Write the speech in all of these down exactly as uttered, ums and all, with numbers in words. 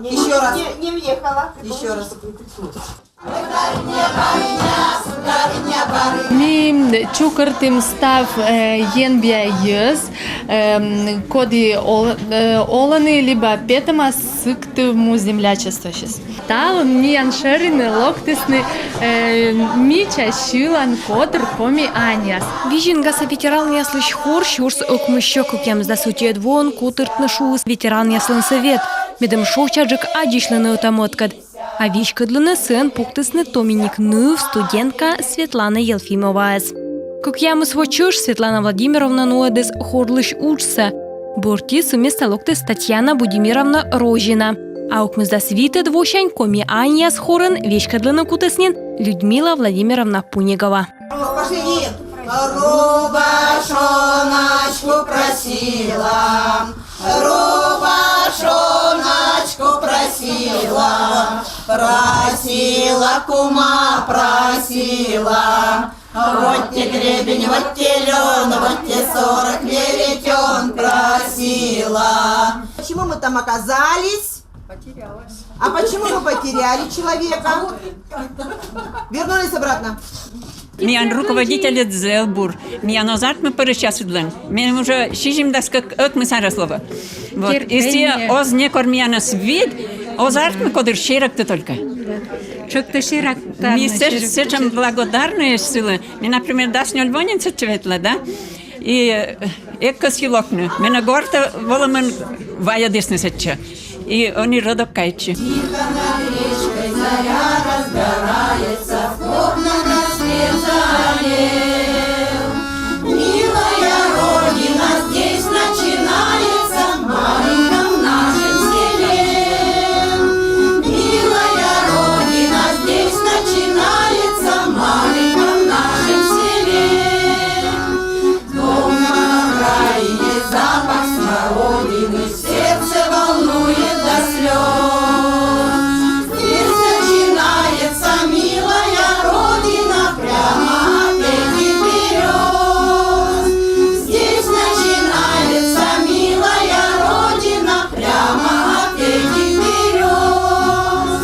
Ещё раз. Не, не въехала. Ещё раз. Ми чукӧртім став э, енбиа йӧз, эм, коді ол- э, олӧны либӧ петӧма Сыктыв му землячествосьыс. Талун миян шӧринӧ локтісны э, мича сьылан котыр «Коми аньяс». Визингаса ветеранъяслысь хор сюрс ӧкмыссё кӧкъямысдас ӧтиӧд воын котыртны шуис ветеранъяслӧн сӧвет, медым шойччаджык аддзысьлыны ӧта-мӧдкӧд. А веськӧдлыны сыӧн пуктісны томиник ныв, студентка Светлана Елфимоваӧс. Кӧкъямыс во чӧж Светлана Владимировна нуӧдіс хорлысь уджсӧ. Бӧрти сы места локтіс Татьяна Будимировна Розина. А ӧкмысдас витӧд восянь «Коми аньяс» хорӧн веськӧдлыны кутіс нин Людмила Владимировна Пунигова. Пошли. Рубашоночку просила, просила, кума просила. Вот те гребень, вот те лен, вот те сорок веретен просила. Почему мы там оказались? А почему мы потеряли человека? Вернулись обратно. Миян руководительыд зэв бур. Миян оз артмы пӧрысьясыдлӧн. Меным уже сизимдас кӧк- ӧкмыс арӧс лоӧ. Вот. И сійӧ оз некор миянӧс вед, оз артмы, кодыр серӧкты только. Чӧктӧ серӧктӧ. Ми сэ- сэтшӧм благодарнӧйӧсь сылы. Ми, например, дас нёль во нин сэтчӧ ветла, да? И э, эг кӧсйы локны. Менӧ гортӧ волӧмӧн вайӧдісны сэтчӧ. И ӧні рӧдӧ кӧ кайӧдчы. Тихо над речкой заря разгорается, в окна рассвет заалел. Милая Родина, здесь начинается, в маленьком нашем селе. Милая Родина, здесь начинается, в маленьком нашем селе. Дом на окраине, запах смородины, сердце волнует до слез. Здесь начинается, милая Родина, прямо от этих берёз. Здесь начинается, милая Родина, прямо от этих берёз.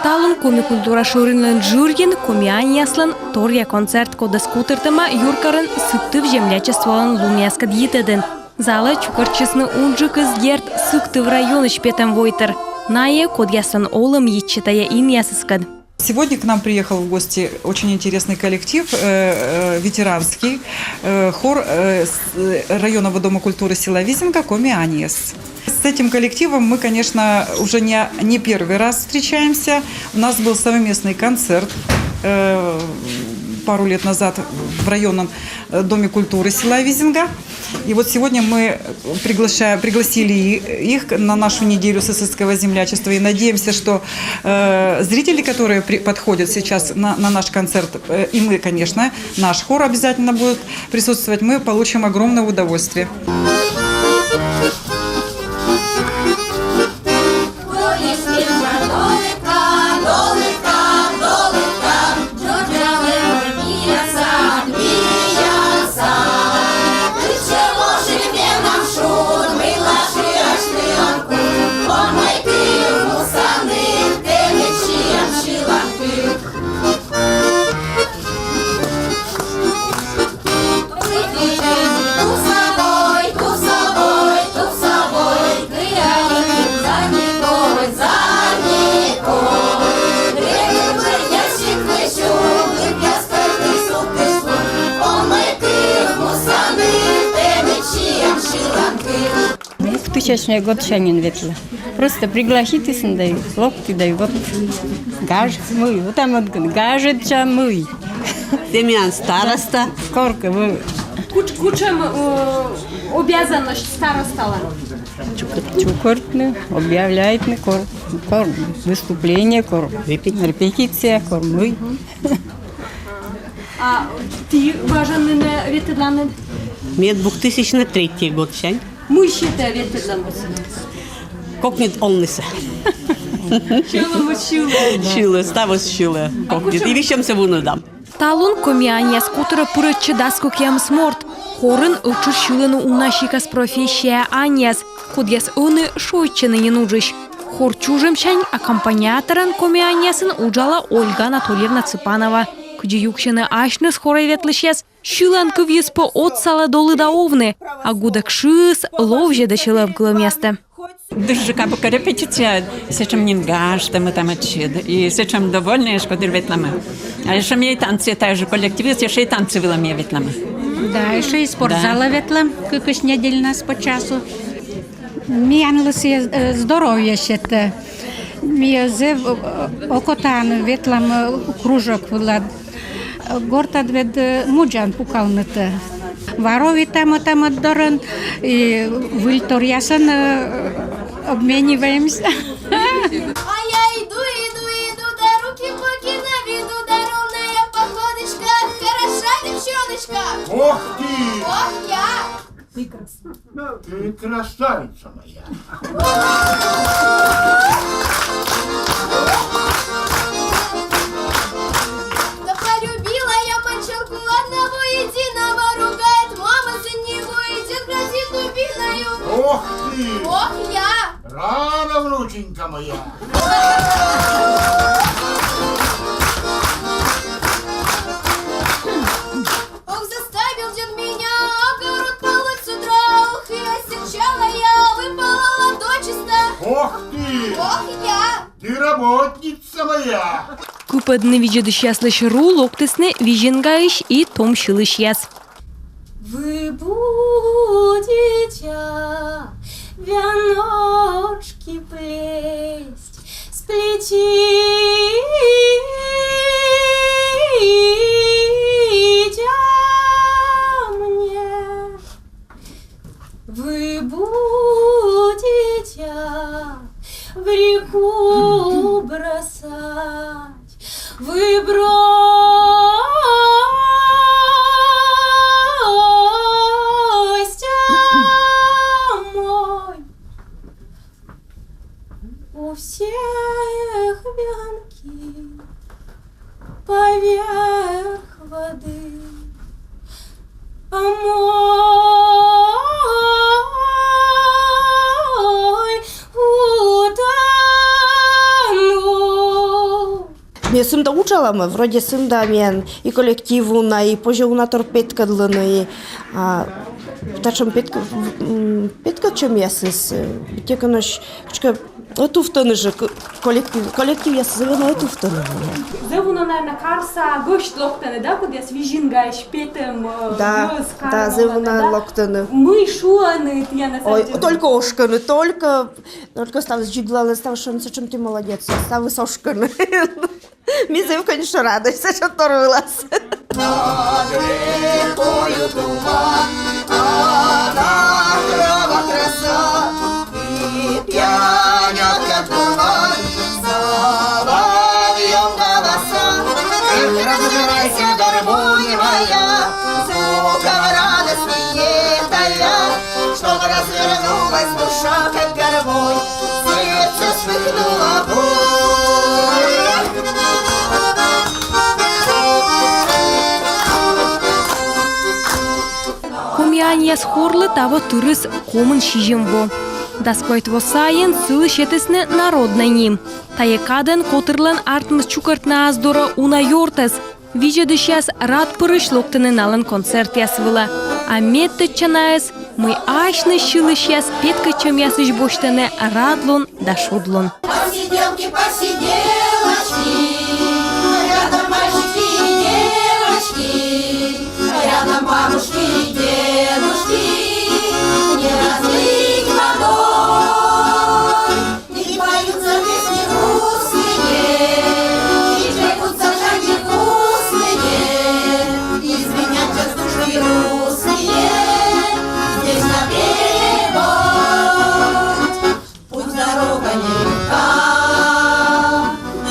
Талун коми культура шӧринлӧн жырйын «Коми аньяслӧн» торъя концерт, кодӧс котыртӧма юркарӧн Сыктыв землячестволӧн лунъяскӧд йитӧдын. Залӧ чукӧртчисны унджыкыс, дерт, Сыктыв районысь петӧм войтыр. Найӧ, кодъяслӧн олӧм йитчӧ тайӧ инъясыскӧд. Сегодня к нам приехал в гости очень интересный коллектив, э, э, ветеранский, э, хор, э, с- э, районного дома культуры села Визинга «Коми аньяс». С этим коллективом мы, конечно, уже не, не первый раз встречаемся. У нас был совместный концерт э, пару лет назад в районном э, доме культуры села Визинга. И вот сегодня мы приглашаем, пригласили и- их на нашу неделю сысоцкого землячества. И надеемся, что э, зрители, которые при- подходят сейчас на, на наш концерт, э, и мы, конечно, наш хор обязательно будет присутствовать, мы получим огромное удовольствие. Двухтысячный годсянь нин ветла. Просто пригласитісны да и локті да и вот. Гаж мый, вот там вот гажӧдча мый. Те миян староста. Коркӧ мый. Кут- кутшӧм э, обязанность старосталӧн? Чукӧртны, объявляйтны, кор, кор выступление, кор репетиция, кор мый. А ті важӧн нин ветлӧдланныд? Ме двухтысячный третий годсянь. Мый сетӧ ветлӧдланныд? Кокньыд олнысӧ. Сьылӧмыс сьылӧ. Сьылӧ, ставыс сьылӧ. Кокньыд. И висьӧмсӧ вунӧдам. Талун «Коми аньяс» котырӧ пырӧдчӧ дас кӧкъямыс морт. Хорын ӧттшӧтш сьылӧны уна сикас профессияа аньяс, кодъяс ӧні шойччӧны нин уджысь. Хор чужӧмсянь аккомпаниаторӧн коми аньясын уджалӧ Ольга Анатольевна Цыпанова. Кыдзи юксьӧны асьныс хорӧ ветлысьяс, сьылан кывйыс пӧ отсалӧ долы да овны, а гудӧк шыыс ловзьӧдӧ сьӧлӧм кылӧмъястӧ. Дыр жӧ кабы кӧ репетиция, сэтшӧм нин гажтӧмӧ там ӧтчыд, и сэтшӧм довольнӧйӧсь, кӧ дыр ветлам. А ещӧ ми танцы, тайӧ жӧ коллективыс, ещӧ и танцы вылӧ ми ветлам. Да, ещӧ и спортзалӧ ветлам, кыкысь недельнас по часу. Миянлы сійӧ, э, здоровье сетӧ. Ми зэв, э, окотаӧн ветлам, э, кружок вылад. Гортад ведь, э, мудзан пукалнытӧ. Воруйтам ӧта-мӧд дорын и выльторъясӧн, э, обмениваемся. А я иду, иду, иду, да руки-пуки наведу, да ровная походочка, хороша девчоночка. Ох ты! Ох, я! Ты красавица моя. Да полюбила я мальчонку одного единого, ругает мама за него, и дед грозит дубиною. Ох ты! Ох, я! Рано, внученька моя. Ох, заставил дед меня огород полоть с утра, ох, и осерчала я, выпала дочисто. Ох ты! Ох, я! Ты работница моя! Кыпӧдны видзӧдысьяслысь ру локтісны Визингаысь и том сьылысьяс. Вы будете вяночки плесть, сплетите мне. Вы будете в реку бросать, вы бросьте мой. У всех вянки поверх воды, а мой утонул. Ми сымда уджалам, вроде сымда миян и коллектив уна, и позьӧ уна тор петкӧдлыны, и, а, татшӧм петк-, м, петкӧдчӧмъясыс, э, текӧнӧсь кутшӧмкӧ ӧтувтӧны жӧ к-, коллектив, коллективъяс зэв ёна ӧтувтӧны. Зэв ёна, наверно, карса гӧсть локтӧны, да, кодъяс Визингаысь петӧм, э, да, йӧз, да, зэв ёна локтӧны. Мый шуӧны тіянӧс? Ой, аддзанныд? Только ошкӧны, только, только ставыс дзиглалӧны, ставыс шуӧны, сэтшӧм ті молодец, ставыс ошкӧны. Ми зэв, конечно, радӧсь сэтшӧм тор вылас. Над рекою туман, а на травах роса, и пьянят, как дурман, соловьём голоса. Эх, разыграйся, гармонь моя, звуков радости не тая, чтоб развернулась душа, как гармонь, сердце вспыхнуло боль. Коми аньяс хорлы таво тырыс комын сизим во. Дас квайт во сайын сылы сетісны народнӧй ним. Тайӧ кадӧн котырлӧн артмис чукӧртны ас дорӧ уна ёртӧс. Видзӧдысьяс рад пырысь локтӧны налӧн концертъяс вылӧ. А ме тӧдча найӧс, мый асьныс сьылысьяс петкӧдчӧмъясысь босьтӧны радлун да шудлун. Посиделки, посиделочки, рядом мальчики и девочки, рядом бабушки и дедушки, не разлить водой. И поются песни грустные, и пекутся шаги вкусные, и звенят частушки русские, здесь на берегу. Путь дорога нелегка, и